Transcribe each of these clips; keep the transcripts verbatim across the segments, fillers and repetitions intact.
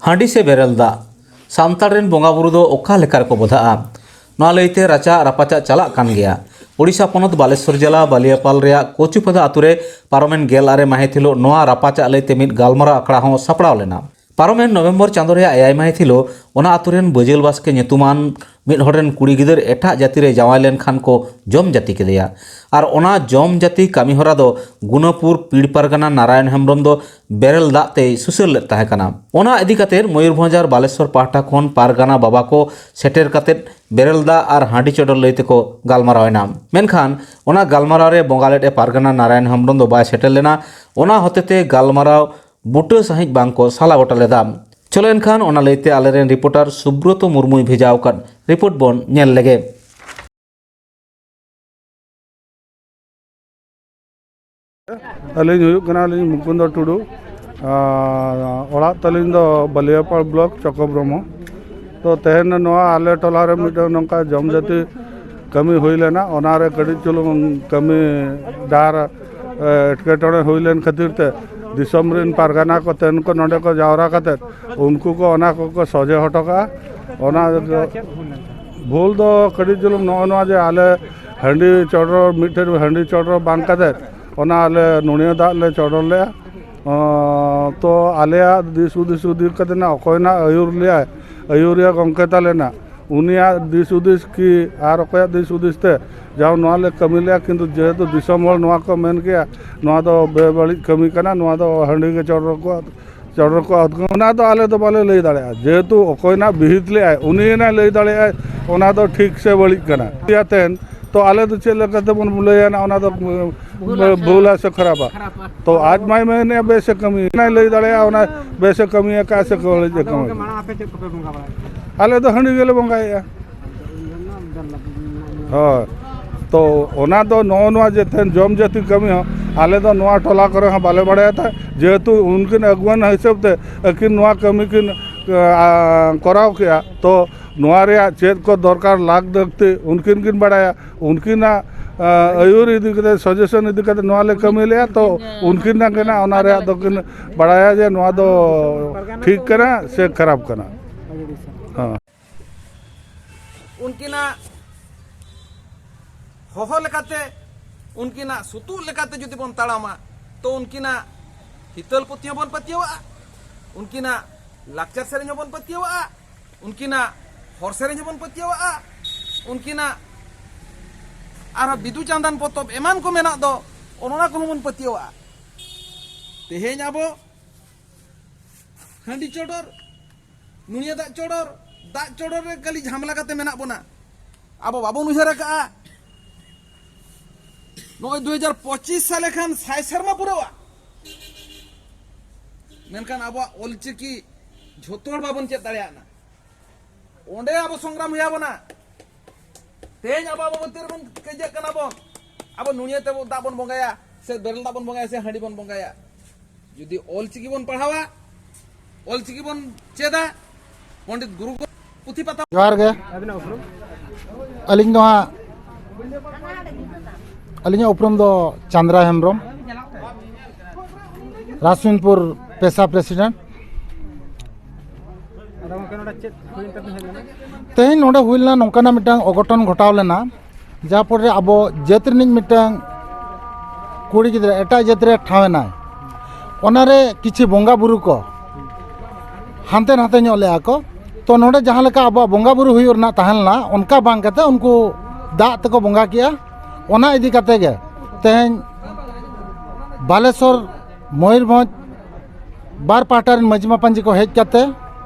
ᱦᱟᱺᱰᱤ ᱥᱮ ᱵᱮᱨᱮᱞ ᱫᱟᱜ, ᱥᱟᱱᱛᱟᱲ ᱨᱮᱱ ᱵᱚᱸᱜᱟ ᱵᱩᱨᱩ ᱫᱚ ᱚᱠᱟ ᱞᱮᱠᱟ ᱨᱮᱠᱚ ᱵᱚᱫᱷᱟᱜᱼᱟ? ᱱᱚᱣᱟ ᱞᱟᱹᱭᱛᱮ ᱨᱟᱪᱟᱜ ᱨᱟᱯᱟᱪᱟᱜ ᱪᱟᱞᱟᱜ ᱠᱟᱱ ᱜᱮᱭᱟ᱾ ᱳᱰᱤᱥᱟ ᱯᱚᱱᱚᱛ ᱵᱟᱞᱮᱥᱚᱨ ᱡᱮᱞᱟ ᱵᱟᱞᱤᱭᱟᱯᱟᱞ ᱨᱮᱭᱟᱜ ᱠᱚᱪᱩᱯᱟᱫᱟ ᱟᱛᱳ ᱨᱮ ᱯᱟᱨᱚᱢᱮᱱ ᱜᱮᱞ ᱟᱨᱮ ᱢᱟᱹᱦᱤᱛ ᱦᱤᱞᱳᱜ ᱱᱚᱣᱟ ᱨᱟᱯᱟᱪᱟᱜ ᱞᱟᱹᱭᱛᱮ ᱢᱤᱫ ᱜᱟᱞᱢᱟᱨᱟᱣ ᱟᱠᱷᱲᱟ ᱦᱚᱸ ᱥᱟᱯᱲᱟᱣ ᱞᱮᱱᱟ᱾ ᱯᱟᱨᱚᱢᱮᱱ ᱱᱚᱵᱷᱮᱢᱵᱚᱨ ᱪᱟᱸᱫᱳ ᱨᱮᱭᱟᱜ ᱮᱭᱟᱭ ᱢᱟᱹᱦᱤᱛ ᱦᱤᱞᱳᱜ ᱚᱱᱟ ᱟᱛᱳ ᱨᱮᱱ ᱵᱟᱹᱡᱟᱹᱞ ᱵᱟᱥᱠᱮ ᱧᱩᱛᱩᱢᱟᱱ ᱢᱤᱫ ᱦᱚᱲ ᱨᱮᱱ ᱠᱩᱲᱤ ᱜᱤᱫᱟᱹᱨ ᱮᱴᱟᱜ ᱡᱟᱹᱛᱤ ᱨᱮ ᱡᱟᱶᱟᱭ ᱞᱮᱱᱠᱷᱟᱱ ᱠᱚ ᱡᱚᱢ ᱡᱟᱹᱛᱤ ᱠᱮᱫᱮᱭᱟ᱾ ᱟᱨ ᱚᱱᱟ ᱡᱚᱢ ᱡᱟᱹᱛᱤ ᱠᱟᱹᱢᱤ ᱦᱚᱨᱟ ᱫᱚ ᱜᱩᱱᱟᱹᱯᱩᱨ ᱯᱤᱲ ᱯᱟᱨᱜᱟᱱᱟ ᱱᱟᱨᱟᱭᱚᱱ ᱦᱮᱢᱵᱨᱚᱢ ᱫᱚ ᱵᱮᱨᱮᱞ ᱫᱟᱜ ᱛᱮᱭ ᱥᱩᱥᱟᱹᱨ ᱞᱮᱫ ᱛᱟᱦᱮᱸ ᱠᱟᱱᱟ᱾ ᱚᱱᱟ ᱤᱫᱤ ᱠᱟᱛᱮ ᱢᱚᱭᱩᱨᱵᱷᱚᱸᱡᱽ ᱟᱨ ᱵᱟᱞᱮᱥᱚᱨ ᱯᱟᱦᱴᱟ ᱠᱷᱚᱱ ᱯᱟᱨᱜᱟᱱᱟ ᱵᱟᱵᱟ ᱠᱚ ᱥᱮᱴᱮᱨ ᱠᱟᱛᱮ ᱵᱮᱨᱮᱞ ᱫᱟᱜ ᱟᱨ ᱦᱟᱺᱰᱤ ᱪᱚᱰᱚᱨ ᱞᱟᱹᱭ ᱛᱮᱠᱚ ᱜᱟᱞᱢᱟᱨᱟᱣ ᱮᱱᱟ᱾ ᱢᱮᱱᱠᱷᱟᱱ ᱚᱱᱟ ᱜᱟᱞᱢᱟᱨᱟᱣ ᱨᱮ ᱵᱚᱸᱜᱟ ᱞᱮᱫ ᱮ ᱯᱟᱨᱜᱟᱱᱟ ᱱᱟᱨᱟᱭᱚᱱ ᱦᱮᱢᱵᱨᱚᱢ ᱫᱚ ᱵᱟᱭ ᱥᱮᱴᱮᱨ ᱞᱮᱱᱟ᱾ ᱚᱱᱟ ᱦᱚᱛᱮᱛᱮ ᱜᱟᱞᱢᱟᱨᱟᱣ ᱵᱩᱴᱟᱹ ᱥᱟᱺᱦᱤᱡ ᱵᱟᱝ ᱠᱚ ᱥᱟᱞᱟ ᱜᱚᱴᱟ ᱞᱮᱫᱟ᱾ ᱪᱚᱞᱚ ᱮᱱᱠᱷᱟᱱ ᱚᱱᱟ ᱞᱟᱹᱭᱛᱮ ᱟᱞᱮᱨᱮᱱ ᱨᱤᱯᱳᱨᱴᱟᱨ ᱥᱩᱵᱨᱚᱛᱚ ᱢᱩᱨᱢᱩᱭ ᱵᱷᱮᱡᱟ ᱟᱠᱟᱫ ᱨᱤᱯᱳᱨᱴ ᱵᱚᱱ ᱧᱮᱞ ᱞᱮᱜᱮ᱾ ᱟᱹᱞᱤᱧ ᱦᱩᱭᱩᱜ ᱠᱟᱱᱟᱞᱤᱧ ᱢᱩᱠᱩᱱᱫᱚ ᱴᱩᱰᱩ, ᱟᱨ ᱚᱲᱟᱜ ᱛᱟᱹᱞᱤᱧ ᱫᱚ ᱵᱟᱞᱤᱭᱟᱯᱟᱲ ᱵᱞᱚᱠ ᱪᱚᱠᱚᱵᱨᱚᱢᱚ᱾ ᱛᱚ ᱛᱮᱦᱮᱧ ᱱᱚᱣᱟ ᱟᱞᱮ ᱴᱚᱞᱟ ᱨᱮ ᱢᱤᱫᱴᱟᱝ ᱱᱚᱝᱠᱟ ᱡᱚᱢ ᱡᱟᱹᱛᱤ ᱠᱟᱹᱢᱤ ᱦᱩᱭ ᱞᱮᱱᱟ, ᱚᱱᱟᱨᱮ ᱠᱟᱹᱴᱤᱡ ᱪᱩᱞᱩᱝ ᱠᱟᱹᱢᱤ ᱰᱟᱦᱟᱨ, ᱮ, ᱮᱴᱠᱮᱴᱚᱬᱮ ᱦᱩᱭ ᱞᱮᱱ ᱠᱷᱟᱹᱛᱤᱨ ᱛᱮ ᱫᱤᱥᱚᱢ ᱨᱮᱱ ᱯᱟᱨᱜᱟᱱᱟ ᱠᱚ ᱛᱮᱱ ᱠᱚ ᱱᱚᱰᱮ ᱠᱚ ᱡᱟᱣᱨᱟ ᱠᱟᱛᱮ ᱩᱱᱠᱩ ᱠᱚ ᱚᱱᱟ ᱠᱚᱠᱚ ᱥᱚᱡᱷᱮ ᱦᱚᱴᱚ ᱠᱟᱜᱼᱟ᱾ ᱚᱱᱟ ᱵᱷᱩᱞ ᱫᱚ ᱠᱟᱹᱴᱤᱡ ᱪᱩᱞᱩᱝ ᱱᱚᱜᱼᱚ ᱱᱚᱣᱟ ᱡᱮ ᱟᱞᱮ ᱦᱟᱺᱰᱤ ᱪᱚᱰᱚᱨ, ᱢᱤᱫᱴᱷᱮᱱ ᱦᱟᱺᱰᱤ ᱪᱚᱰᱚᱨ ᱵᱟᱝ ᱠᱟᱛᱮ ᱚᱱᱟ ᱟᱞᱮ ᱱᱚᱲᱤᱭᱟᱹ ᱫᱟᱜ ᱞᱮ ᱪᱚᱰᱚᱨ ᱞᱮᱜᱼᱟ᱾ ᱚᱸ, ᱛᱚ ᱟᱞᱮᱭᱟᱜ ᱫᱤᱥ ᱦᱩᱫᱤᱥ ᱤᱫᱤ ᱠᱟᱛᱮ ᱱᱟᱜ ᱚᱠᱚᱭ ᱱᱟᱜ ᱟᱹᱭᱩᱨ ᱞᱮᱭᱟᱭ, ᱟᱹᱭᱩᱨᱤᱭᱟᱹ ᱜᱚᱢᱠᱮ ᱛᱟᱞᱮ ᱱᱟᱜ, ᱩᱱᱤᱭᱟᱜ ᱫᱤᱥ ᱦᱩᱫᱤᱥ ᱠᱤ ᱟᱨ ᱚᱠᱚᱭᱟᱜ ᱫᱤᱥ ᱦᱩᱫᱤᱥ ᱛᱮ ᱡᱟᱣ ᱱᱚᱣᱟ ᱞᱮ ᱠᱟᱹᱢᱤ ᱞᱮᱜᱼᱟ, ᱠᱤᱱᱛᱩ ᱡᱮᱦᱮᱛᱩ ᱫᱤᱥᱚᱢ ᱦᱚᱲ ᱱᱚᱣᱟ ᱠᱚ ᱢᱮᱱ ᱠᱮᱜᱼᱟ, ᱱᱚᱣᱟ ᱫᱚ ᱵᱮᱵᱟᱹᱲᱤᱡ ᱠᱟᱹᱢᱤ ᱠᱟᱱᱟ, ᱱᱚᱣᱟ ᱫᱚ ᱦᱟᱺᱰᱤ ᱜᱮ ᱪᱚᱰᱚᱨ ᱠᱚ ᱪᱚᱰᱚᱨ ᱠᱚ ᱟᱫ-, ᱚᱱᱟ ᱫᱚ ᱟᱞᱮ ᱫᱚ ᱵᱟᱞᱮ ᱞᱟᱹᱭ ᱫᱟᱲᱮᱭᱟᱜᱼᱟ, ᱡᱮᱦᱮᱛᱩ ᱚᱠᱚᱭ ᱱᱟᱜ ᱵᱤᱦᱤᱛ ᱞᱮᱜᱼᱟᱭ, ᱩᱱᱤ ᱱᱟᱜ ᱞᱟᱹᱭ ᱫᱟᱲᱮᱭᱟᱜᱼᱟᱭ ᱚᱱᱟ ᱫᱚ ᱴᱷᱤᱠ ᱥᱮ ᱵᱟᱹᱲᱤᱡ ᱠᱟᱱᱟ᱾ ᱤᱭᱟᱹᱛᱮᱱ, ᱛᱚ ᱟᱞᱮ ᱫᱚ ᱪᱮᱫ ᱞᱮᱠᱟᱛᱮ ᱵᱚᱱ ᱞᱟᱹᱭᱟ ᱱᱟᱜ ᱚᱱᱟ ᱫᱚ, ᱵᱷᱩᱞᱟ ᱥᱮ ᱵᱷᱩᱞᱟ ᱥᱮ ᱠᱷᱟᱨᱟᱯᱟ? ᱛᱚ ᱟᱡ ᱢᱟᱭ ᱢᱮᱱᱮᱫᱼᱟ ᱵᱮᱥᱮ ᱠᱟᱹᱢᱤ, ᱚᱱᱟᱭ ᱞᱟᱹᱭ ᱫᱟᱲᱮᱭᱟᱜᱼᱟ ᱚᱱᱟ ᱵᱮᱥᱮ ᱠᱟᱹᱢᱤ ᱟᱠᱟᱫᱼᱟ ᱥᱮ ᱵᱟᱹᱲᱤᱡ ᱮ ᱟᱫᱚ ᱠᱟᱹᱢᱤ ᱜᱚᱢᱠᱮ, ᱟᱠᱟᱫᱼᱟ᱾ ᱢᱟᱲᱟᱝ ᱟᱯᱮ ᱪᱮᱫ ᱠᱚᱯᱮ ᱵᱚᱸᱜᱟ ᱵᱟᱲᱟᱭᱟ? ᱟᱞᱮ ᱫᱚ ᱦᱟᱺᱰᱤ ᱜᱮᱞᱮ ᱵᱚᱸᱜᱟᱭᱮᱫᱼᱟ᱾ ᱦᱳᱭ, ᱛᱚ ᱚᱱᱟ ᱫᱚ ᱱᱚᱜᱼᱚ ᱱᱚᱣᱟ ᱡᱮ ᱛᱮᱦᱮᱧ ᱡᱚᱢ ᱡᱟᱹᱛᱤ ᱠᱟᱹᱢᱤ ᱦᱚᱸ ᱟᱞᱮ ᱫᱚ ᱱᱚᱣᱟ ᱴᱚᱞᱟ ᱠᱚᱨᱮ ᱦᱚᱸ ᱵᱟᱞᱮ ᱵᱟᱲᱟᱭᱟ ᱛᱟᱦᱮᱸᱫ, ᱡᱮᱦᱮᱛᱩ ᱩᱱᱠᱤᱱ ᱟᱹᱜᱩᱣᱟᱹᱱ ᱦᱤᱥᱟᱹᱵ ᱛᱮ ᱟᱹᱠᱤᱱ ᱱᱚᱣᱟ ᱠᱟᱹᱢᱤ ᱠᱤᱱ, ᱟ, ᱠᱚᱨᱟᱣ ᱠᱮᱜᱼᱟ᱾ ᱛᱚ ᱱᱚᱣᱟ ᱨᱮᱭᱟᱜ ᱪᱮᱫ ᱠᱚ ᱫᱚᱨᱠᱟᱨ ᱞᱟᱹᱠ ᱞᱟᱹᱠᱛᱤ ᱩᱱᱠᱤᱱ ᱠᱤᱱ ᱵᱟᱲᱟᱭᱟ᱾ ᱩᱱᱠᱤᱱᱟᱜ ᱟᱹᱭᱩᱨ ᱤᱫᱤ ᱠᱟᱛᱮ, ᱥᱟᱡᱮᱥᱚᱱ ᱤᱫᱤ ᱠᱟᱛᱮ ᱱᱚᱣᱟ ᱞᱮ ᱠᱟᱹᱢᱤ ᱞᱮᱜᱼᱟ, ᱛᱚ ᱩᱱᱠᱤᱱ ᱱᱟᱝ ᱜᱮ ᱱᱟᱜ ᱚᱱᱟ ᱨᱮᱭᱟᱜ ᱫᱚᱠᱤᱱ ᱵᱟᱲᱟᱭᱟ ᱡᱮ ᱱᱚᱣᱟ ᱫᱚ ᱴᱷᱤᱠ ᱠᱟᱱᱟ ᱥᱮ ᱠᱷᱟᱨᱟᱯ ᱠᱟᱱᱟ᱾ ᱦᱮᱸ᱾ ᱩᱱᱠᱤᱱᱟᱜ ᱦᱚᱦᱚ ᱞᱮᱠᱟᱛᱮ, ᱩᱱᱠᱤᱱᱟᱜ ᱥᱩᱛᱩᱜ ᱞᱮᱠᱟᱛᱮ ᱡᱩᱫᱤ ᱵᱚᱱ ᱛᱟᱲᱟᱢᱟ, ᱛᱚ ᱩᱱᱠᱤᱱᱟᱜ ᱦᱤᱛᱟᱹᱞ ᱯᱩᱛᱷᱤ ᱦᱚᱸᱵᱚᱱ ᱯᱟᱹᱛᱭᱟᱹᱣᱟᱜᱼᱟ, ᱩᱱᱠᱤᱱᱟᱜ ᱞᱟᱠᱪᱟᱨ ᱥᱮᱨᱮᱧ ᱦᱚᱸᱵᱚᱱ ᱯᱟᱹᱛᱭᱟᱹᱣᱟᱜᱼᱟ, ᱩᱱᱠᱤᱱᱟᱜ ᱦᱚᱨ ᱥᱮᱨᱮᱧ ᱦᱚᱸᱵᱚᱱ ᱯᱟᱹᱛᱭᱟᱹᱣᱟᱜᱼᱟ, ᱩᱱᱠᱤᱱᱟᱜ ᱟᱨᱦᱚᱸ ᱵᱤᱫᱩ ᱪᱟᱸᱫᱟᱱ ᱯᱚᱛᱚᱵ ᱮᱢᱟᱱ ᱠᱚ ᱢᱮᱱᱟᱜ ᱫᱚ, ᱚᱱᱟ ᱠᱚᱦᱚᱸ ᱵᱚᱱ ᱯᱟᱹᱛᱭᱟᱹᱣᱟᱜᱼᱟ᱾ ᱛᱮᱦᱮᱧ ᱟᱵᱚ ᱦᱟᱺᱰᱤ ᱪᱚᱰᱚᱨ, ᱱᱩᱲᱤᱭᱟᱹ ᱫᱟᱜ ᱪᱚᱰᱚᱨ, ᱫᱟᱜ ᱪᱚᱰᱚᱨ ᱨᱮ ᱠᱷᱟᱹᱞᱤ ᱡᱷᱟᱢᱮᱞᱟ ᱠᱟᱛᱮ ᱢᱮᱱᱟᱜ ᱵᱚᱱᱟ᱾ ᱟᱵᱚ ᱵᱟᱵᱚᱱ ᱩᱭᱦᱟᱹᱨ ᱟᱠᱟᱫᱼᱟ, ᱱᱚᱜᱼᱚᱭ ᱫᱩ ᱦᱟᱡᱟᱨ ᱯᱚᱸᱪᱤᱥ ᱥᱟᱞᱮ ᱠᱷᱟᱱ ᱥᱟᱭ ᱥᱮᱨᱢᱟ ᱯᱩᱨᱟᱹᱣᱟ᱾ ᱢᱮᱱᱠᱷᱟᱱ ᱟᱵᱚᱣᱟᱜ ᱚᱞᱪᱤᱠᱤ ᱡᱷᱚᱛᱚ ᱦᱚᱲ ᱵᱟᱵᱚᱱ ᱪᱮᱫ ᱫᱟᱲᱮᱭᱟᱜᱼᱟ᱾ ᱚᱸᱰᱮ ᱟᱵᱚ ᱥᱚᱝᱜᱨᱟᱢ ᱦᱩᱭ ᱟᱵᱚᱱᱟ᱾ ᱛᱮᱦᱮᱧ ᱟᱵᱚ ᱟᱵᱚ ᱵᱷᱤᱛᱤᱨ ᱨᱮᱵᱚᱱ ᱠᱟᱹᱭᱡᱟᱹᱜ ᱠᱟᱱᱟ ᱵᱚᱱ᱾ ᱟᱵᱚ ᱱᱩᱲᱤᱭᱟᱹ ᱛᱮ ᱫᱟᱜ ᱵᱚᱱ ᱵᱚᱸᱜᱟᱭᱟ, ᱥᱮ ᱵᱮᱨᱮᱞ ᱫᱟᱜ ᱵᱚᱱ ᱵᱚᱸᱜᱟᱭᱟ, ᱥᱮ ᱦᱟᱺᱰᱤ ᱵᱚᱱ ᱵᱚᱸᱜᱟᱭᱟ? ᱡᱩᱫᱤ ᱚᱞ ᱪᱤᱠᱤ ᱵᱚᱱ ᱯᱟᱲᱦᱟᱣᱟ, ᱚᱞ ᱪᱤᱠᱤ ᱵᱚᱱ ᱪᱮᱫᱟ, ᱯᱚᱱᱰᱤᱛ ᱜᱩᱨᱩ ᱜᱚ-, ᱯᱩᱛᱷᱤ ᱯᱟᱛᱷᱟᱢ᱾ ᱡᱚᱦᱟᱨ ᱜᱮ᱾ ᱟᱹᱞᱤᱧ ᱫᱚ ᱦᱟᱸᱜ, ᱟᱹᱞᱤᱧᱟᱜ ᱩᱯᱨᱩᱢ ᱫᱚ ᱪᱟᱸᱫᱽᱨᱟ ᱦᱮᱢᱵᱨᱚᱢ, ᱨᱟᱥᱩᱱᱯᱩᱨ ᱯᱮᱥᱟ ᱯᱨᱮᱥᱤᱰᱮᱱᱴ᱾ ᱟᱫᱚ ᱜᱚᱢᱠᱮ, ᱱᱚᱰᱮ ᱪᱮᱫ ᱦᱩᱭᱮᱱ ᱛᱟᱵᱤᱱ ᱦᱮᱡ ᱞᱮᱱᱟ? ᱛᱮᱦᱮᱧ ᱱᱚᱰᱮ ᱦᱩᱭ ᱞᱮᱱᱟ, ᱱᱚᱝᱠᱟᱱᱟᱜ ᱢᱤᱫᱴᱟᱝ ᱚᱜᱷᱚᱴᱚᱱ ᱜᱷᱚᱴᱟᱣ ᱞᱮᱱᱟ, ᱡᱟᱦᱟᱸ ᱯᱚᱨᱮ ᱟᱵᱚ ᱡᱟᱹᱛ ᱨᱤᱱᱤᱡ ᱢᱤᱫᱴᱟᱝ ᱠᱩᱲᱤ ᱜᱤᱫᱽᱨᱟᱹ ᱮᱴᱟᱜ ᱡᱟᱹᱛ ᱨᱮ ᱴᱷᱟᱶ ᱮᱱᱟᱭ᱾ ᱚᱱᱟᱨᱮ ᱠᱤᱪᱷᱩ ᱵᱚᱸᱜᱟ ᱵᱩᱨᱩ ᱠᱚ ᱦᱟᱱᱛᱮ ᱱᱟᱛᱮ ᱧᱚᱜ ᱞᱮᱜᱼᱟ ᱠᱚ᱾ ᱛᱚ ᱱᱚᱰᱮ ᱡᱟᱦᱟᱸ ᱞᱮᱠᱟ ᱟᱵᱚᱣᱟᱜ ᱵᱚᱸᱜᱟ ᱵᱩᱨᱩ ᱦᱩᱭᱩᱜ ᱨᱮᱱᱟᱜ ᱛᱟᱦᱮᱸ ᱞᱮᱱᱟ, ᱚᱱᱠᱟ ᱵᱟᱝ ᱠᱟᱛᱮ ᱩᱱᱠᱩ ᱫᱟᱜ ᱛᱮᱠᱚ ᱵᱚᱸᱜᱟ ᱠᱮᱜᱼᱟ᱾ ᱚᱱᱟ ᱤᱫᱤ ᱠᱟᱛᱮ ᱜᱮ ᱛᱮᱦᱮᱧ ᱵᱟᱞᱮᱥᱚᱨ, ᱢᱚᱭᱩᱨᱵᱷᱚᱸᱡᱽ ᱵᱟᱨ ᱯᱟᱦᱴᱟ ᱨᱮᱱ ᱢᱟᱹᱡᱷᱤ ᱢᱟᱯᱟᱧᱡᱤ ᱠᱚ ᱦᱮᱡ ᱠᱟᱛᱮ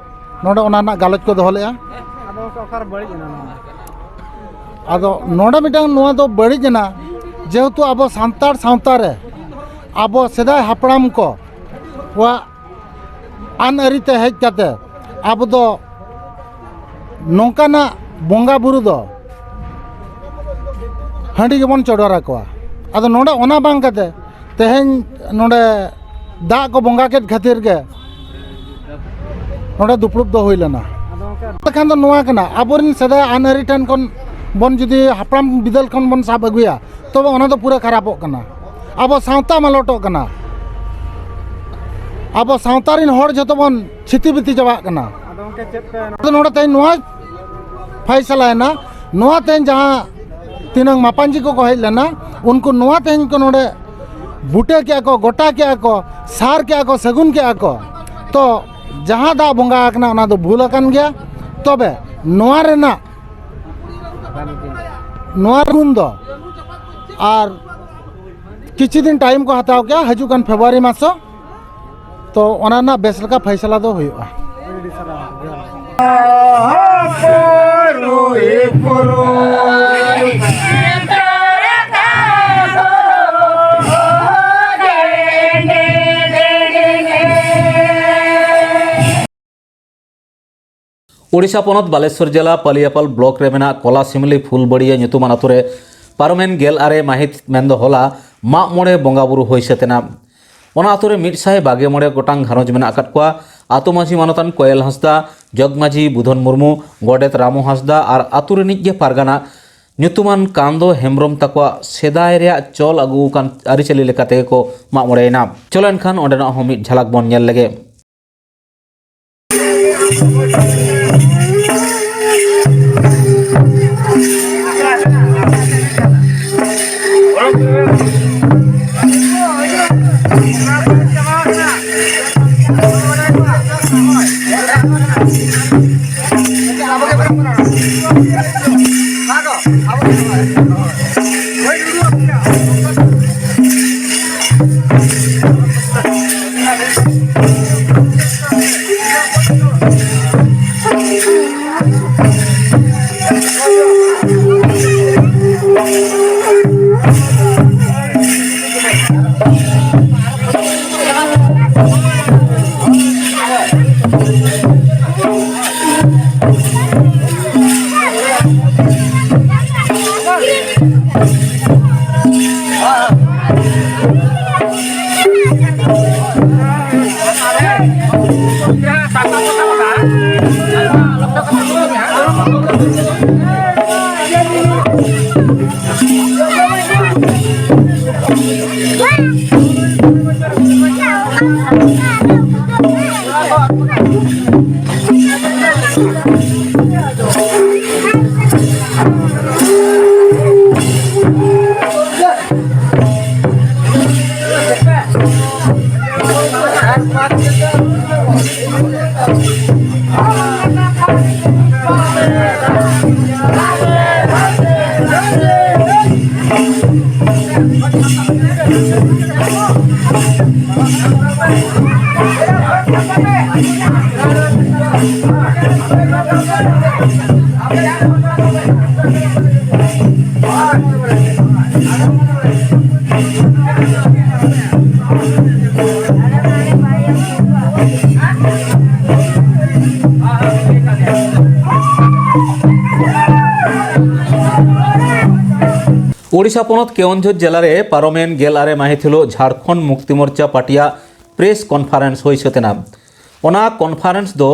ᱱᱚᱰᱮ ᱚᱱᱟ ᱨᱮᱱᱟᱜ ᱜᱟᱞᱚᱪ ᱠᱚ ᱫᱚᱦᱚ ᱞᱮᱜᱼᱟ᱾ ᱟᱫᱚ ᱜᱚᱢᱠᱮ, ᱚᱠᱟᱨᱮ ᱵᱟᱹᱲᱤᱡ ᱮᱱᱟ ᱱᱚᱣᱟ? ᱟᱫᱚ ᱱᱚᱰᱮ ᱢᱤᱫᱴᱟᱝ ᱱᱚᱣᱟ ᱫᱚ ᱵᱟᱹᱲᱤᱡ ᱮᱱᱟ, ᱡᱮᱦᱮᱛᱩ ᱟᱵᱚ ᱥᱟᱱᱛᱟᱲ ᱥᱟᱶᱛᱟ ᱨᱮ ᱟᱵᱚ ᱥᱮᱫᱟᱭ ᱦᱟᱯᱲᱟᱢ ᱠᱚ ᱠᱚᱣᱟᱜ ᱟᱹᱱ ᱟᱹᱨᱤ ᱛᱮ ᱦᱮᱡ ᱠᱟᱛᱮ ᱟᱵᱚ ᱫᱚ ᱱᱚᱝᱠᱟᱱᱟᱜ ᱵᱚᱸᱜᱟ ᱵᱩᱨᱩ ᱫᱚ ᱦᱟᱺᱰᱤ ᱜᱮᱵᱚᱱ ᱪᱚᱰᱚᱨ ᱟᱠᱚᱣᱟ᱾ ᱟᱫᱚ ᱱᱚᱰᱮ ᱚᱱᱟ ᱵᱟᱝ ᱠᱟᱛᱮ ᱛᱮᱦᱮᱧ ᱱᱚᱰᱮ ᱫᱟᱜ ᱠᱚ ᱵᱚᱸᱜᱟ ᱠᱮᱫ ᱠᱷᱟᱹᱛᱤᱨ ᱜᱮ ᱱᱚᱰᱮ ᱫᱩᱯᱲᱩᱵ ᱫᱚ ᱦᱩᱭ ᱞᱮᱱᱟ᱾ ᱟᱫᱚ ᱜᱚᱢᱠᱮ, ᱛᱚᱠᱷᱟᱱ ᱫᱚ ᱱᱚᱣᱟ ᱠᱟᱱᱟ, ᱟᱵᱚᱨᱮᱱ ᱥᱮᱫᱟᱭ ᱟᱹᱱ ᱟᱹᱨᱤ ᱴᱷᱮᱱ ᱠᱷᱚᱱ ᱵᱚᱱ ᱡᱩᱫᱤ ᱦᱟᱯᱲᱟᱢ ᱵᱤᱫᱟᱹᱞ ᱠᱷᱚᱱ ᱵᱚᱱ ᱥᱟᱵ ᱟᱹᱜᱩᱭᱟ, ᱛᱚᱵᱮ ᱚᱱᱟ ᱫᱚ ᱯᱩᱨᱟᱹ ᱠᱷᱟᱨᱟᱯᱚᱜ ᱠᱟᱱᱟ᱾ ᱟᱵᱚ ᱥᱟᱶᱛᱟ ᱢᱟᱞᱚᱴᱚᱜ ᱠᱟᱱᱟ᱾ ᱟᱵᱚ ᱥᱟᱶᱛᱟ ᱨᱮᱱ ᱦᱚᱲ ᱡᱷᱚᱛᱚ ᱵᱚᱱ ᱪᱷᱤᱛᱤ ᱵᱤᱛᱤ ᱪᱟᱵᱟᱜ ᱠᱟᱱᱟ᱾ ᱟᱫᱚ ᱜᱚᱢᱠᱮ, ᱪᱮᱫ ᱯᱮ ᱟᱫᱚ ᱱᱚᱰᱮ ᱛᱮᱦᱮᱧ ᱱᱚᱣᱟ ᱯᱷᱟᱭᱥᱟᱞᱟᱭᱮᱱᱟ, ᱱᱚᱣᱟ ᱛᱮᱦᱮᱧ ᱡᱟᱦᱟᱸ ᱛᱤᱱᱟᱹᱝ ᱢᱟᱯᱟᱧᱡᱤ ᱠᱚᱠᱚ ᱦᱮᱡ ᱞᱮᱱᱟ, ᱩᱱᱠᱩ ᱱᱚᱣᱟ ᱛᱮᱦᱮᱧ ᱠᱚ ᱱᱚᱰᱮ ᱵᱩᱴᱟᱹ ᱠᱮᱜᱼᱟ ᱠᱚ, ᱜᱚᱴᱟ ᱠᱮᱜᱼᱟ ᱠᱚ, ᱥᱟᱨ ᱠᱮᱜᱼᱟ ᱠᱚ, ᱥᱟᱹᱜᱩᱱ ᱠᱮᱜᱼᱟ ᱠᱚ᱾ ᱛᱚ ᱡᱟᱦᱟᱸ ᱫᱟᱜ ᱵᱚᱸᱜᱟ ᱟᱠᱟᱱᱟ, ᱚᱱᱟ ᱫᱚ ᱵᱷᱩᱞ ᱟᱠᱟᱱ ᱜᱮᱭᱟ᱾ ᱛᱚᱵᱮ ᱱᱚᱣᱟ ᱨᱮᱱᱟᱜ, ᱱᱚᱣᱟ ᱜᱩᱱ ᱫᱚ ᱟᱨ ᱠᱤᱪᱷᱩ ᱫᱤᱱ ᱴᱟᱭᱤᱢ ᱠᱚ ᱦᱟᱛᱟᱣ ᱠᱮᱜᱼᱟ, ᱦᱤᱡᱩᱜ ᱠᱟᱱ ᱯᱷᱮᱵᱽᱨᱩᱣᱟᱨᱤ ᱢᱟᱥ᱾ ᱛᱚ ᱚᱱᱟ ᱨᱮᱱᱟᱜ ᱵᱮᱥ ᱞᱮᱠᱟ ᱯᱷᱟᱭᱥᱟᱞᱟ ᱫᱚ ᱦᱩᱭᱩᱜᱼᱟ᱾ ᱳᱰᱤᱥᱟ ᱯᱚᱱᱚᱛ ᱵᱟᱞᱮᱥᱚᱨ ᱡᱮᱞᱟ ᱯᱟᱞᱤᱭᱟᱯᱟᱞ ᱵᱞᱚᱠ ᱨᱮ ᱢᱮᱱᱟᱜ ᱠᱚᱞᱟ ᱥᱤᱢᱞᱤ ᱯᱷᱩᱞᱵᱟᱹᱲᱤᱭᱟᱹ ᱧᱩᱛᱩᱢᱟᱱ ᱟᱛᱳ ᱨᱮ ᱯᱟᱨᱚᱢᱮᱱ ᱜᱮᱞ ᱟᱨᱮ ᱢᱟᱹᱦᱤᱛ, ᱢᱮᱱᱫᱚ ᱦᱚᱞᱟ, ᱢᱟᱜ ᱢᱚᱬᱮ ᱵᱚᱸᱜᱟ ᱵᱩᱨᱩ ᱦᱩᱭ ᱥᱟᱹᱛ ᱮᱱᱟ᱾ ᱚᱱᱟ ᱟᱛᱳ ᱨᱮ ᱢᱤᱫ ᱥᱟᱭ ᱵᱟᱜᱮ ᱢᱚᱬᱮ ᱜᱚᱴᱟᱝ ᱜᱷᱟᱨᱚᱸᱡᱽ ᱢᱮᱱᱟᱜ ᱟᱠᱟᱫ ᱠᱚᱣᱟ᱾ ᱟᱛᱳ ᱢᱟᱹᱡᱷᱤ ᱢᱟᱱᱚᱛᱟᱱ ᱠᱚᱭᱮᱞ ᱦᱟᱸᱥᱫᱟ, ᱡᱚᱜᱽ ᱢᱟᱹᱡᱷᱤ ᱵᱩᱫᱷᱚᱱ ᱢᱩᱨᱢᱩ, ᱜᱚᱰᱮᱛ ᱨᱟᱢᱩ ᱦᱟᱸᱥᱫᱟ ᱟᱨ ᱟᱛᱳ ᱨᱤᱱᱤᱡ ᱜᱮ ᱯᱟᱨᱜᱟᱱᱟ ᱧᱩᱛᱩᱢᱟᱱ ᱠᱟᱱᱫᱚ ᱦᱮᱢᱵᱨᱚᱢ ᱛᱟᱠᱚᱣᱟᱜ ᱥᱮᱫᱟᱭ ᱨᱮᱭᱟᱜ ᱪᱚᱞ ᱟᱹᱜᱩ ᱟᱠᱟᱱ ᱟᱹᱨᱤᱪᱟᱹᱞᱤ ᱞᱮᱠᱟ ᱛᱮᱜᱮ ᱠᱚ ᱢᱟᱜ ᱢᱚᱬᱮᱭᱮᱱᱟ᱾ ᱪᱚᱞᱚ ᱮᱱᱠᱷᱟᱱ ᱚᱸᱰᱮᱱᱟᱜ ᱦᱚᱸ ᱢᱤᱫ ᱡᱷᱟᱞᱟᱠ ᱵᱚᱱ ᱧᱮᱞ ᱞᱮᱜᱮ᱾ ᱳᱰᱤᱥᱟ ᱯᱚᱱᱚᱛ ᱠᱮᱣᱚᱱᱡᱷᱚᱨ ᱡᱮᱞᱟ ᱨᱮ ᱯᱟᱨᱚᱢᱮᱱ ᱜᱮᱞ ᱟᱨᱮ ᱢᱟᱹᱦᱤᱛ ᱦᱤᱞᱳᱜ ᱡᱷᱟᱲᱠᱷᱚᱸᱰ ᱢᱩᱠᱛᱤ ᱢᱳᱨᱪᱟ ᱯᱟᱴᱤᱭᱟ ᱯᱨᱮᱥ ᱠᱚᱱᱯᱷᱟᱨᱮᱱᱥ ᱦᱩᱭ ᱥᱟᱹᱛ ᱮᱱᱟ᱾ ᱚᱱᱟ ᱠᱚᱱᱯᱷᱟᱨᱮᱱᱥ ᱫᱚ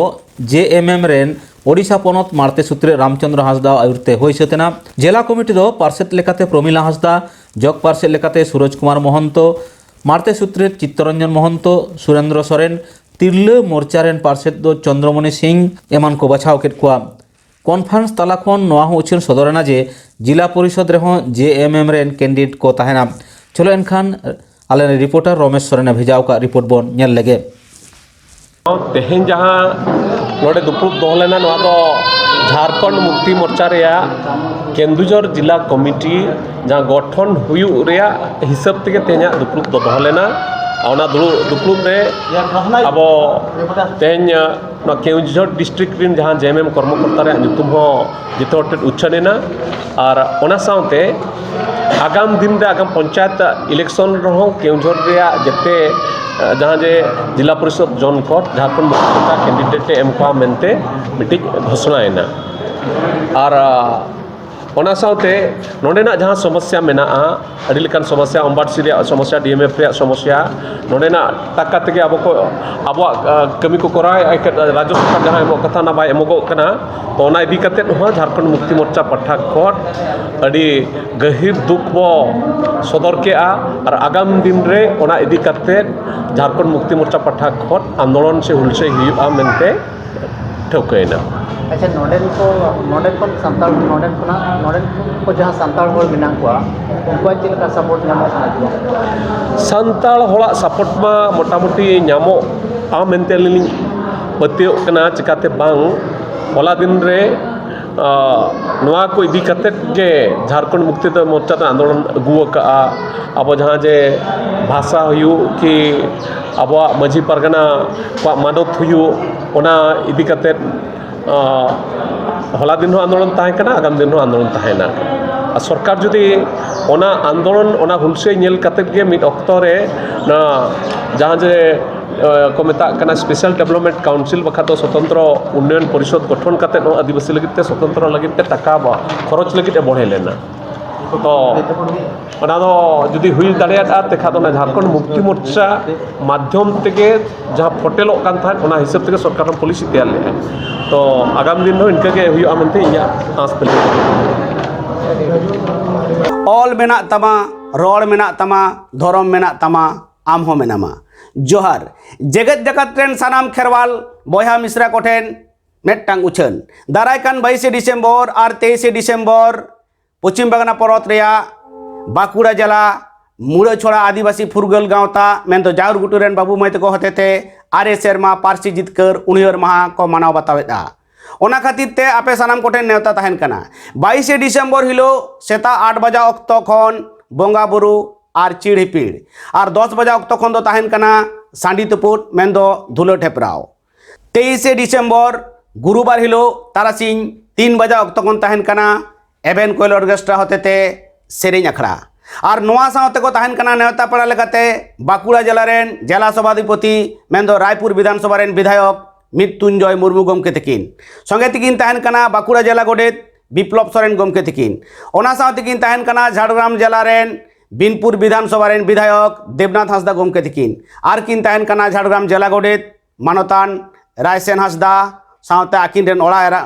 ᱡᱮ ᱮᱢ ᱮᱢ ᱨᱮᱱ ᱳᱰᱤᱥᱟ ᱯᱚᱱᱚᱛ ᱢᱟᱬᱛᱮ ᱥᱩᱛᱨᱮᱫ ᱨᱟᱢᱪᱚᱸᱫᱽᱨᱚ ᱦᱟᱸᱥᱫᱟ ᱟᱭᱩᱨ ᱛᱮ ᱦᱩᱭ ᱥᱟᱹᱛ ᱮᱱᱟ᱾ ᱡᱮᱞᱟ ᱠᱚᱢᱤᱴᱤ ᱫᱚ ᱯᱟᱨᱥᱮᱛ ᱞᱮᱠᱟᱛᱮ ᱯᱨᱚᱢᱤᱞᱟ ᱦᱟᱸᱥᱫᱟ, ᱡᱚᱜᱽ ᱯᱟᱨᱥᱮᱛ ᱞᱮᱠᱟᱛᱮ ᱥᱩᱨᱚᱡᱽ ᱠᱩᱢᱟᱨ ᱢᱚᱦᱚᱱᱛᱚ, ᱢᱟᱬᱛᱮ ᱥᱩᱛᱨᱮᱫ ᱪᱤᱛᱛᱚᱨᱚᱧᱡᱚᱱ ᱢᱚᱦᱚᱱᱛᱚ, ᱥᱩᱨᱮᱱᱫᱨᱚ ᱥᱚᱨᱮᱱ, ᱛᱤᱨᱞᱟᱹ ᱢᱳᱨᱪᱟ ᱨᱮᱱ ᱯᱟᱨᱥᱮᱛ ᱫᱚ ᱪᱚᱱᱫᱨᱚᱢᱚᱱᱤ ᱥᱤᱝ ᱮᱢᱟᱱ ᱠᱚ ᱵᱟᱪᱷᱟᱣ ᱠᱮᱫ ᱠᱚᱣᱟ᱾ ᱠᱚᱱᱯᱷᱟᱨᱮᱱᱥ ᱛᱟᱞᱟ ᱠᱷᱚᱱ ᱱᱚᱣᱟ ᱦᱚᱸ ᱩᱪᱷᱟᱹᱱ ᱥᱚᱫᱚᱨ ᱮᱱᱟ ᱡᱮ ᱡᱤᱞᱟ ᱯᱚᱨᱤᱥᱚᱫᱽ ᱨᱮᱦᱚᱸ ᱡᱮ ᱮᱢ ᱮᱢ ᱨᱮᱱ ᱠᱮᱱᱰᱤᱰᱮᱴ ᱠᱚ ᱛᱟᱦᱮᱱᱟ᱾ ᱪᱚᱞᱚ ᱮᱱᱠᱷᱟᱱ ᱟᱞᱮ ᱨᱮᱱ ᱨᱤᱯᱳᱨᱴᱟᱨ ᱨᱚᱢᱮᱥ ᱥᱚᱨᱮᱱ ᱮ ᱵᱷᱮᱡᱟ ᱟᱠᱟᱫ ᱨᱤᱯᱳᱨᱴ ᱵᱚᱱ ᱧᱮᱞ ᱞᱮᱜᱮ᱾ ᱛᱮᱦᱮᱧ ᱡᱟᱦᱟᱸ ᱱᱚᱰᱮ ᱫᱩᱯᱲᱩᱵ ᱫᱚᱦᱚ ᱞᱮᱱᱟ, ᱱᱚᱣᱟ ᱫᱚ ᱡᱷᱟᱲᱠᱷᱚᱸᱰ ᱢᱩᱠᱛᱤ ᱢᱳᱨᱪᱟ ᱨᱮᱭᱟᱜ ᱠᱮᱱᱫᱩᱡᱷᱚᱨ ᱡᱤᱞᱟ ᱠᱚᱢᱤᱴᱤ ᱡᱟᱦᱟᱸ ᱜᱚᱴᱷᱚᱱ ᱦᱩᱭᱩᱜ ᱨᱮᱭᱟᱜ ᱦᱤᱥᱟᱹᱵ ᱛᱮᱜᱮ ᱛᱮᱦᱮᱧᱟᱜ ᱫᱩᱯᱲᱩᱵ ᱫᱚ ᱫᱚᱦᱚ ᱞᱮᱱᱟ᱾ ᱚᱱᱟ ᱫᱩᱲᱩᱵ, ᱫᱩᱯᱲᱩᱵ ᱨᱮ ᱟᱵᱚ ᱛᱮᱦᱮᱧ ᱱᱚᱣᱟ ᱠᱮᱣᱚᱱᱡᱷᱚᱨ ᱰᱤᱥᱴᱨᱤᱠᱴ ᱨᱮᱱ ᱡᱟᱦᱟᱸ ᱡᱮ ᱮᱢ ᱮᱢ ᱠᱚᱨᱢᱚᱠᱚᱨᱛᱟ ᱨᱮᱭᱟᱜ ᱧᱩᱛᱩᱢ ᱦᱚᱸ ᱡᱚᱛᱚ ᱦᱚᱲ ᱴᱷᱮᱱ ᱩᱪᱷᱟᱹᱱ ᱮᱱᱟ᱾ ᱟᱨ ᱚᱱᱟ ᱥᱟᱶᱛᱮ ᱟᱜᱟᱢ ᱫᱤᱱ ᱨᱮ ᱟᱜᱟᱢ ᱯᱚᱧᱪᱟᱭᱮᱛ ᱤᱞᱮᱠᱥᱚᱱ ᱨᱮᱦᱚᱸ ᱠᱮᱣᱚᱱᱡᱷᱚᱨ ᱨᱮᱭᱟᱜ ᱡᱮᱛᱮ, ᱟᱸ, ᱡᱟᱦᱟᱸ ᱡᱮ ᱡᱤᱞᱟ ᱯᱚᱨᱤᱥᱚᱫᱽ ᱡᱚᱱᱯᱚᱫ ᱡᱷᱟᱲᱠᱷᱚᱸᱰ ᱢᱩᱠᱛᱤ ᱢᱳᱨᱪᱟ ᱠᱮᱱᱰᱤᱰᱮᱴ ᱮ ᱮᱢ ᱠᱚᱣᱟ ᱢᱮᱱᱛᱮ ᱢᱤᱫᱴᱤᱡ ᱜᱷᱳᱥᱚᱱᱟ ᱮᱱᱟ᱾ ᱟᱨ, ᱟᱸ, ᱚᱱᱟ ᱥᱟᱶᱛᱮ ᱱᱚᱰᱮᱱᱟᱜ ᱡᱟᱦᱟᱸ ᱥᱚᱢᱚᱥᱥᱟ ᱢᱮᱱᱟᱜᱼᱟ, ᱟᱹᱰᱤ ᱞᱮᱠᱟᱱ ᱥᱚᱢᱚᱥᱥᱟ, ᱚᱢᱵᱟᱴᱥᱤ ᱨᱮᱭᱟᱜ ᱥᱚᱢᱚᱥᱥᱟ, ᱰᱤ ᱮᱢ ᱮᱯᱷ ᱨᱮᱭᱟᱜ ᱥᱚᱢᱚᱥᱥᱟ, ᱱᱚᱰᱮᱱᱟᱜ ᱴᱟᱠᱟ ᱛᱮᱜᱮ ᱟᱵᱚ ᱠᱚ, ᱟᱵᱚᱣᱟᱜ, ᱟ, ᱠᱟᱹᱢᱤ ᱠᱚ ᱠᱚᱨᱟᱣᱮᱫᱼᱟ, ᱮᱱᱠᱷᱟᱱ ᱨᱟᱡᱽᱡᱚ ᱥᱚᱨᱠᱟᱨ ᱡᱟᱦᱟᱸ ᱮᱢᱚᱜ ᱠᱟᱛᱷᱟ, ᱚᱱᱟ ᱵᱟᱭ ᱮᱢᱚᱜᱚᱜ ᱠᱟᱱᱟ᱾ ᱛᱚ, ᱚᱱᱟ ᱤᱫᱤ ᱠᱟᱛᱮᱫ ᱦᱚᱸ ᱡᱷᱟᱲᱠᱷᱚᱸᱰ ᱢᱩᱠᱛᱤ ᱢᱳᱨᱪᱟ ᱯᱟᱦᱴᱟ ᱠᱷᱚᱱ ᱟᱹᱰᱤ ᱜᱟᱹᱦᱤᱨ ᱫᱩᱠ ᱵᱚ ᱥᱚᱫᱚᱨ ᱠᱮᱜᱼᱟ᱾ ᱟᱨ ᱟᱜᱟᱢ ᱫᱤᱱ ᱨᱮ ᱚᱱᱟ ᱤᱫᱤ ᱠᱟᱛᱮᱫ ᱡᱷᱟᱲᱠᱷᱚᱸᱰ ᱢᱩᱠᱛᱤ ᱢᱳᱨᱪᱟ ᱯᱟᱦᱴᱟ ᱠᱷᱚᱱ ᱟᱱᱫᱳᱞᱚᱱ ᱥᱮ ᱦᱩᱞᱥᱟᱹᱭ ᱦᱩᱭᱩᱜᱼᱟ ᱢᱮᱱᱛᱮ ᱴᱷᱟᱹᱣᱠᱟᱹᱭᱮᱱᱟ᱾ ᱟᱪᱪᱷᱟ, ᱱᱚᱰᱮᱱ ᱠᱚ, ᱱᱚᱰᱮ ᱠᱷᱚᱱ ᱥᱟᱱᱛᱟᱲ, ᱱᱚᱰᱮ ᱠᱷᱚᱱᱟᱜ, ᱱᱚᱰᱮᱱ ᱠᱚ ᱡᱟᱦᱟᱸ ᱥᱟᱱᱛᱟᱲ ᱦᱚᱲ ᱢᱮᱱᱟᱜ ᱠᱚᱣᱟ, ᱩᱱᱠᱩᱣᱟᱜ ᱪᱮᱫ ᱞᱮᱠᱟ ᱥᱟᱯᱳᱨᱴ ᱧᱟᱢᱚᱜ ᱠᱟᱱᱟ ᱥᱮ ᱵᱟᱝ? ᱥᱟᱱᱛᱟᱲ ᱦᱚᱲᱟᱜ ᱥᱟᱯᱳᱨᱴ ᱢᱟ ᱢᱚᱴᱟᱢᱩᱴᱤ ᱧᱟᱢᱚᱜᱼᱟ ᱢᱮᱱᱛᱮ ᱟᱹᱞᱤᱧ ᱞᱤᱧ ᱯᱟᱹᱛᱭᱟᱹᱣᱚᱜ ᱠᱟᱱᱟ᱾ ᱪᱤᱠᱟᱹᱛᱮ ᱵᱟᱝ, ᱦᱚᱞᱟ ᱫᱤᱱ ᱨᱮ, ᱟ, ᱱᱚᱣᱟ ᱠᱚ ᱤᱫᱤ ᱠᱟᱛᱮᱫ ᱜᱮ ᱡᱷᱟᱲᱠᱷᱚᱸᱰ ᱢᱩᱠᱛᱤ ᱫᱚ ᱢᱳᱨᱪᱟ ᱫᱚ ᱟᱱᱫᱳᱞᱚᱱ ᱟᱹᱜᱩ ᱟᱠᱟᱫᱼᱟ᱾ ᱟᱵᱚ ᱡᱟᱦᱟᱸ ᱡᱮ ᱵᱷᱟᱥᱟ ᱦᱩᱭᱩᱜ ᱠᱤ ᱟᱵᱚᱣᱟᱜ ᱢᱟᱹᱡᱷᱤ ᱯᱟᱨᱜᱟᱱᱟ ᱠᱚᱣᱟᱜ ᱢᱟᱱᱚᱛ ᱦᱩᱭᱩᱜ, ᱚᱱᱟ ᱤᱫᱤ ᱠᱟᱛᱮᱫ, ᱟ, ᱦᱚᱞᱟ ᱫᱤᱱ ᱦᱚᱸ ᱟᱱᱫᱳᱞᱚᱱ ᱛᱟᱦᱮᱸ ᱠᱟᱱᱟ, ᱟᱜᱟᱢ ᱫᱤᱱ ᱦᱚᱸ ᱟᱱᱫᱳᱞᱚᱱ ᱛᱟᱦᱮᱱᱟ᱾ ᱟᱨ ᱥᱚᱨᱠᱟᱨ ᱡᱩᱫᱤ ᱚᱱᱟ ᱟᱱᱫᱳᱞᱚᱱ, ᱚᱱᱟ ᱦᱩᱞᱥᱟᱹᱭ ᱧᱮᱞ ᱠᱟᱛᱮᱫ ᱜᱮ ᱢᱤᱫ ᱚᱠᱛᱚ ᱨᱮ ᱚᱱᱟ ᱡᱟᱦᱟᱸ ᱡᱮ, ᱟ, ᱠᱚ ᱢᱮᱛᱟᱜ ᱠᱟᱱᱟ Special Development Council, ᱵᱟᱠᱷᱟᱱ ᱫᱚ ᱥᱚᱛᱚᱱᱛᱨᱚ ᱩᱱᱱᱚᱭᱚᱱ ᱯᱚᱨᱤᱥᱚᱫ ᱜᱚᱴᱷᱚᱱ ᱠᱟᱛᱮᱫ ᱦᱚᱸ ᱟᱹᱫᱤᱵᱟᱹᱥᱤ ᱞᱟᱹᱜᱤᱫ ᱛᱮ, ᱥᱚᱛᱚᱱᱛᱨᱚ ᱞᱟᱹᱜᱤᱫ ᱛᱮ ᱴᱟᱠᱟ ᱵᱟ-, ᱠᱷᱚᱨᱚᱪ ᱞᱟᱹᱜᱤᱫ ᱮ ᱵᱚᱲᱦᱮ ᱞᱮᱱᱟ᱾ ᱛᱚ ᱚᱱᱟ ᱫᱚ ᱡᱩᱫᱤ ᱦᱩᱭ ᱫᱟᱲᱮᱭᱟᱫᱼᱟ, ᱛᱮᱠᱷᱟᱱ ᱫᱚ ᱚᱱᱟ ᱡᱷᱟᱲᱠᱷᱚᱸᱰ ᱢᱩᱠᱛᱤ ᱢᱳᱨᱪᱟ ᱢᱟᱫᱽᱫᱷᱚᱢ ᱛᱮᱜᱮ ᱡᱟᱦᱟᱸ ᱯᱷᱚᱴᱮᱞᱚᱜ ᱠᱟᱱ ᱛᱟᱦᱮᱸᱫ, ᱚᱱᱟ ᱦᱤᱥᱟᱹᱵ ᱛᱮᱜᱮ ᱥᱚᱨᱠᱟᱨ ᱦᱚᱸ ᱯᱚᱞᱤᱥᱤ ᱛᱮᱭᱟᱨ ᱞᱮᱫᱼᱟᱭ᱾ ᱛᱚ ᱟᱜᱟᱢ ᱫᱤᱱ ᱦᱚᱸ ᱤᱱᱠᱟᱹ ᱜᱮ ᱦᱩᱭᱩᱜᱼᱟ ᱢᱮᱱᱛᱮ ᱤᱧᱟᱹᱜ ᱟᱸᱥ ᱛᱟᱹᱞᱤᱧ᱾ ᱚᱞ ᱢᱮᱱᱟᱜ ᱛᱟᱢᱟ, ᱨᱚᱲ ᱢᱮᱱᱟᱜ ᱛᱟᱢᱟ, ᱫᱷᱚᱨᱚᱢ ᱢᱮᱱᱟᱜ ᱛᱟᱢᱟ, ᱟᱢ ᱦᱚᱸ ᱢᱮᱱᱟᱢᱟ᱾ ᱡᱚᱦᱟᱨ᱾ ᱡᱮᱜᱮᱛ ᱡᱟᱠᱟᱛ ᱨᱮᱱ ᱥᱟᱱᱟᱢ ᱠᱷᱮᱨᱣᱟᱞ ᱵᱚᱭᱦᱟ ᱢᱤᱥᱨᱟ ᱠᱚᱴᱷᱮᱱ ᱢᱤᱫᱴᱟᱝ ᱩᱪᱷᱟᱹᱱ᱾ ᱫᱟᱨᱟᱭ ᱠᱟᱱ ᱵᱟᱭᱤᱥᱮ ᱰᱤᱥᱮᱢᱵᱚᱨ ᱟᱨ ᱛᱮᱭᱤᱥᱮ ᱰᱤᱥᱮᱢᱵᱚᱨ ᱯᱚᱪᱷᱤᱢ ᱵᱟᱝᱞᱟ ᱯᱚᱱᱚᱛ ᱨᱮᱭᱟᱜ ᱵᱟᱸᱠᱩᱲᱟ ᱡᱮᱞᱟ ᱢᱩᱲᱟᱹᱪᱷᱚᱲᱟ ᱟᱹᱫᱤᱵᱟᱹᱥᱤ ᱯᱷᱩᱨᱜᱟᱹᱞ ᱜᱟᱶᱛᱟ ᱢᱮᱱᱫᱚ ᱡᱟᱣᱨ ᱜᱩᱴᱩ ᱨᱮᱱ ᱵᱟᱹᱵᱩ ᱢᱟᱹᱭ ᱛᱟᱠᱚ ᱦᱚᱛᱮᱛᱮ ᱟᱨᱮ ᱥᱮᱨᱢᱟ ᱯᱟᱹᱨᱥᱤ ᱡᱤᱛᱠᱟᱹᱨ ᱩᱱᱩᱭᱦᱟᱹᱨ ᱢᱟᱦᱟ ᱠᱚ ᱢᱟᱱᱟᱣ ᱵᱟᱛᱟᱣᱮᱫᱼᱟ᱾ ᱚᱱᱟ ᱠᱷᱟᱹᱛᱤᱨ ᱛᱮ ᱟᱯᱮ ᱥᱟᱱᱟᱢ ᱠᱚᱴᱷᱮᱱ ᱱᱮᱣᱛᱟ ᱛᱟᱦᱮᱱ ᱠᱟᱱᱟ᱾ ᱵᱟᱭᱤᱥᱮ ᱰᱤᱥᱮᱢᱵᱚᱨ ᱦᱤᱞᱳᱜ ᱥᱮᱛᱟᱜ ᱟᱴ ᱵᱟᱡᱟ ᱚᱠᱛᱚ ᱠᱷᱚᱱ ᱵᱚᱸᱜᱟ ᱵᱩᱨᱩ ᱟᱨ ᱪᱤᱲ ᱦᱤᱯᱤᱲ, ᱟᱨ ᱫᱚᱥ ᱵᱟᱡᱟ ᱚᱠᱛᱚ ᱠᱷᱚᱱ ᱫᱚ ᱛᱟᱦᱮᱱ ᱠᱟᱱᱟ ᱥᱟᱺᱰᱤ ᱛᱩᱯᱩᱫ ᱢᱮᱱᱫᱚ ᱫᱷᱩᱞᱟᱹ ᱴᱷᱮᱯᱨᱟᱣ᱾ ᱛᱮᱭᱤᱥᱮ ᱰᱤᱥᱮᱢᱵᱚᱨ ᱜᱩᱨᱩᱵᱟᱨ ᱦᱤᱞᱳᱜ ᱛᱟᱨᱟᱥᱤᱧ ᱛᱤᱱ ᱵᱟᱡᱟ ᱚᱠᱛᱚ ᱠᱷᱚᱱ ᱛᱟᱦᱮᱱ ᱠᱟᱱᱟ ᱮᱵᱷᱮᱱ ᱠᱳᱭᱮᱞ ᱚᱨᱠᱮᱥᱴᱨᱟ ᱦᱚᱛᱮᱛᱮ ᱥᱮᱨᱮᱧ ᱟᱠᱷᱲᱟ᱾ ᱟᱨ ᱱᱚᱣᱟ ᱥᱟᱶᱛᱮ ᱠᱚ ᱛᱟᱦᱮᱱ ᱠᱟᱱᱟ ᱱᱮᱣᱛᱟ ᱯᱮᱲᱟ ᱞᱮᱠᱟᱛᱮ ᱵᱟᱸᱠᱩᱲᱟ ᱡᱮᱞᱟ ᱨᱮᱱ ᱡᱮᱞᱟ ᱥᱚᱵᱷᱟᱫᱷᱤᱯᱚᱛᱤ ᱢᱮᱱᱫᱚ ᱨᱟᱭᱯᱩᱨ ᱵᱤᱫᱷᱟᱱ ᱥᱚᱵᱷᱟ ᱨᱮᱱ ᱵᱤᱫᱷᱟᱭᱚᱠ ᱢᱤᱛᱛᱩᱧᱡᱚᱭ ᱢᱩᱨᱢᱩ ᱜᱚᱢᱠᱮ ᱛᱟᱹᱠᱤᱱ᱾ ᱥᱚᱸᱜᱮ ᱛᱮᱠᱤᱱ ᱛᱟᱦᱮᱱ ᱠᱟᱱᱟ ᱵᱟᱸᱠᱩᱲᱟ ᱡᱮᱞᱟ ᱜᱚᱰᱮᱛ ᱵᱤᱯᱞᱚᱵ ᱥᱚᱨᱮᱱ ᱜᱚᱢᱠᱮ ᱛᱤᱠᱤᱱ᱾ ᱚᱱᱟ ᱥᱟᱶᱛᱮ ᱠᱤᱱ ᱛᱟᱦᱮᱱ ᱠᱟᱱᱟ ᱡᱷᱟᱲᱜᱨᱟᱢ ᱡᱮᱞᱟ ᱨᱮᱱ ᱵᱤᱱᱯᱩᱨ ᱵᱤᱫᱷᱟᱱ ᱥᱚᱵᱷᱟ ᱨᱮᱱ ᱵᱤᱫᱷᱟᱭᱚᱠ ᱫᱮᱵᱽᱱᱟᱛᱷ ᱦᱟᱸᱥᱫᱟ ᱜᱚᱢᱠᱮ ᱛᱤᱠᱤᱱ᱾ ᱟᱨ ᱠᱤᱱ ᱛᱟᱦᱮᱱ ᱠᱟᱱᱟ ᱡᱷᱟᱲᱜᱨᱟᱢ ᱡᱮᱞᱟ ᱜᱚᱰᱮᱛ ᱢᱟᱱᱚᱛᱟᱱ ᱨᱟᱭᱥᱮᱱ ᱦᱟᱸᱥᱫᱟ ᱥᱟᱶᱛᱮ ᱟᱹᱠᱤᱱ ᱨᱮᱱ ᱚᱲᱟᱜ ᱮᱨᱟ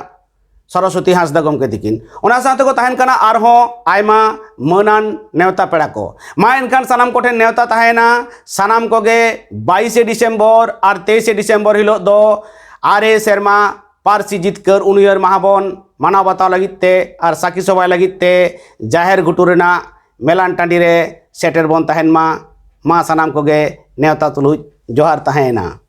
ᱥᱚᱨᱚᱥᱚᱛᱤ ᱦᱟᱸᱥᱫᱟ ᱜᱚᱢᱠᱮ ᱛᱤᱠᱤᱱ᱾ ᱚᱱᱟ ᱥᱟᱶᱛᱮ ᱠᱚ ᱛᱟᱦᱮᱱ ᱠᱟᱱᱟ ᱟᱨᱦᱚᱸ ᱟᱭᱢᱟ ᱢᱟᱹᱱᱟᱱ ᱱᱮᱣᱛᱟ ᱯᱮᱲᱟ ᱠᱚ᱾ ᱢᱟ ᱮᱱᱠᱷᱟᱱ ᱥᱟᱱᱟᱢ ᱠᱚᱴᱷᱮᱱ ᱱᱮᱣᱛᱟ ᱛᱟᱦᱮᱸᱭᱮᱱᱟ, ᱥᱟᱱᱟᱢ ᱠᱚᱜᱮ ᱵᱟᱭᱤᱥᱮ ᱰᱤᱥᱮᱢᱵᱚᱨ ᱟᱨ ᱛᱮᱭᱤᱥᱮ ᱰᱤᱥᱮᱢᱵᱚᱨ ᱦᱤᱞᱳᱜ ᱫᱚ ᱟᱨᱮ ᱥᱮᱨᱢᱟ ᱯᱟᱹᱨᱥᱤ ᱡᱤᱛᱠᱟᱹᱨ ᱩᱱᱩᱭᱦᱟᱹᱨ ᱢᱟᱦᱟ ᱵᱚᱱ ᱢᱟᱱᱟᱣ ᱵᱟᱛᱟᱣ ᱞᱟᱹᱜᱤᱫ ᱛᱮ ᱟᱨ ᱥᱟᱹᱠᱷᱤ ᱥᱚᱵᱷᱟᱭ ᱞᱟᱹᱜᱤᱫ ᱛᱮ ᱡᱟᱦᱮᱨ ᱜᱷᱩᱴᱩ ᱨᱮᱱᱟᱜ ᱢᱮᱞᱟᱱ ᱴᱟᱺᱰᱤ ᱨᱮ ᱥᱮᱴᱮᱨ ᱵᱚᱱ ᱛᱟᱦᱮᱱ ᱢᱟ᱾ ᱢᱟ ᱥᱟᱱᱟᱢ ᱠᱚᱜᱮ ᱱᱮᱣᱛᱟ ᱛᱩᱞᱩᱡ ᱡᱚᱦᱟᱨ ᱛᱟᱦᱮᱸᱭᱮᱱᱟ᱾